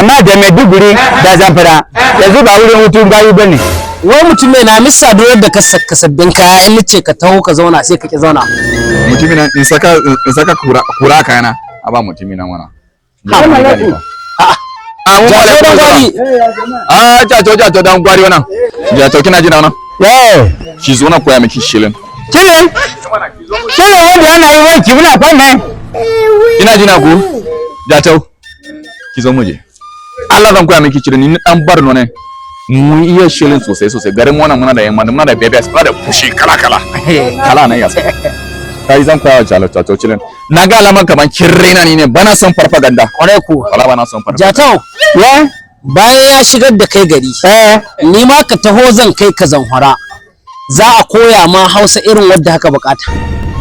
Amma da Maiduguri da Zamfara yanzu ba wurin hutun gayu bane. Wai mutum mai na misa duk yadda ka saka sabbin kaya, in nace ka taho ka zauna, sai ka ki zauna. Mutumin nan in saka kura kura kayana a ba mutumin nan wana. A'a. A mu Jato dan gwari. A Jato, Jato dan gwari wannan. Jato, kina jina wannan? Eh. Ki zo na koya miki shilin. Chile chile wanda yana yi wanki muna kwanne. Kina jina ku? Jato, ki zo mu je. Allah zan koya miki shilin. Ni dan Barno ne. Mun iya shilin sosai sosai. Garin wannan muna da yamma, muna da bebes, muna da fushi kala kala. Kala nan yasa. Kai, zan koya wa Jalo Jato shilin. Na ga alaman kaman kin raina ni ne, bana son farfaganda. Kwarai ku. Wala bana son farfaganda. Jatau, Ya. bayan ya shigar da kai gari, Eh. ni ma ka taho zan kai ka Zamfara. Za a koya ma Hausa irin wadda haka bukata.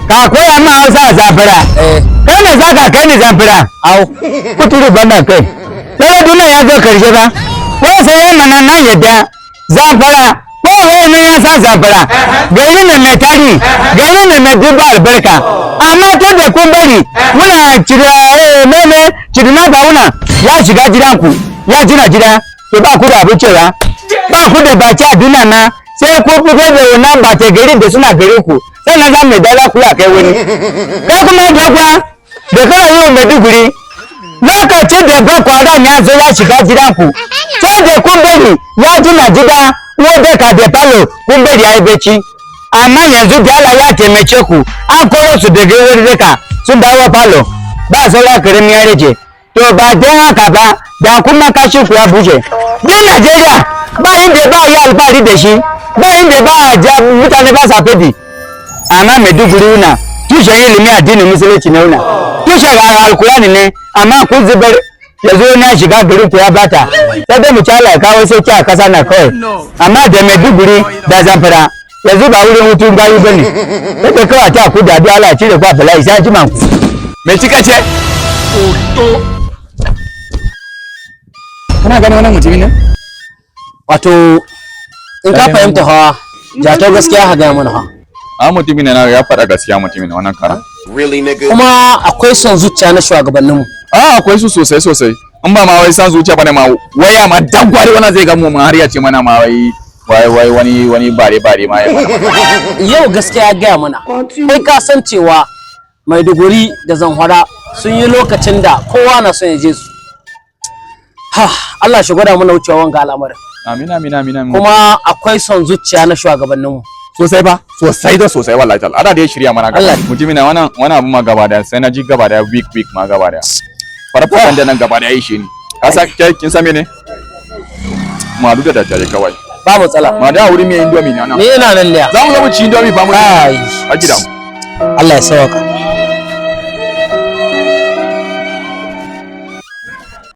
Ka koya min Hausa a Zamfara? Eh. Kai ne za ka kai ni Zamfara? Au. Kuturu banda kai. Sai duniya ya zo karshe ba. Ko sai ya mana nan yadda Zamfara ko wai ne ya san Zamfara. Gari ne mai tarihi, gari ne mai duba albarka. Amma tun da kun bari muna cire mene cirina ba wuna ya shiga gidanku ya jina gida, to ba ku da abin cewa, ba ku da baki a duniya na, sai ku fito da wannan bata garin da suna gare ku, sannan za mu da za ku ya kai wani. Kai kuma da kwa da kana yi wa Maiduguri, lokacin da Boko Haram ya zo ya shiga gidanku, sai da kun bari ya gina gida wanda ka da falo, kun bari ya yi bacci. Amma yanzu da Allah ya taimake ku, an koro su daga wurin daka sun dawo falo, ba saura karamin ya rage. To ba don haka ba da kuma kashin ku ya bushe. Duk Najeriya ba inda ba yi alfahari da shi, ba inda ba ja mutane ba sa fadi. Amma Maiduguri na tushen ilimi addinin Musulunci ne, wuna tushen Alkurani ne, amma kun zubar. Ya zo na shiga garin ku ya bata, sai dai mu ci Allah ya kawo sauki a kasa na kawai. Amma da Maiduguri da Zamfara yanzu ba wurin hutun gayu bane. Sai dai kawai ta ku da addu'a, Allah ya cire ku a bala'i. Sai jima ku. Me kika ce? Kana ganin wannan mutumin ne? Wato in ka fahimta hawa, Jatau, gaskiya ka gaya mana ha. A mutumin na ya faɗa gaskiya, mutumin wannan karan. Really, nigga? Kuma akwai son zuciya na shugabanninmu. A akwai su sosai sosai. In ba ma wai san zuciya bane ma, waya ma dan gwari wannan zai gamu ma har ya ce mana ma wai wai wai wani wani bare bare ma ya mana. Yau gaskiya ya gaya mana. Kai ka san cewa Maiduguri da Zamfara sun yi lokacin da kowa na son ya je su. Ha, Allah shi gwada mana wucewa wanga al'amarin. Amin, amin, amin, amin. Kuma akwai son zuciya na shugabanninmu. Sosai ba, sosai da sosai, wallahi tal. Ana da ya shirya mana gaba. Allah. Mutumin na wannan abu ma gaba daya sai na ji gaba daya week week ma gaba daya. Farfaganda nan gaba daya ishe ni. Ka sa kai, kin san mene? Mu haɗu da daddare kawai. Ba matsala. Ma da wuri mai indomie na nan. Ni ina nan ne. Za mu zo mu ci indomie ba mu. Ai. A gidan. Allah ya sauka.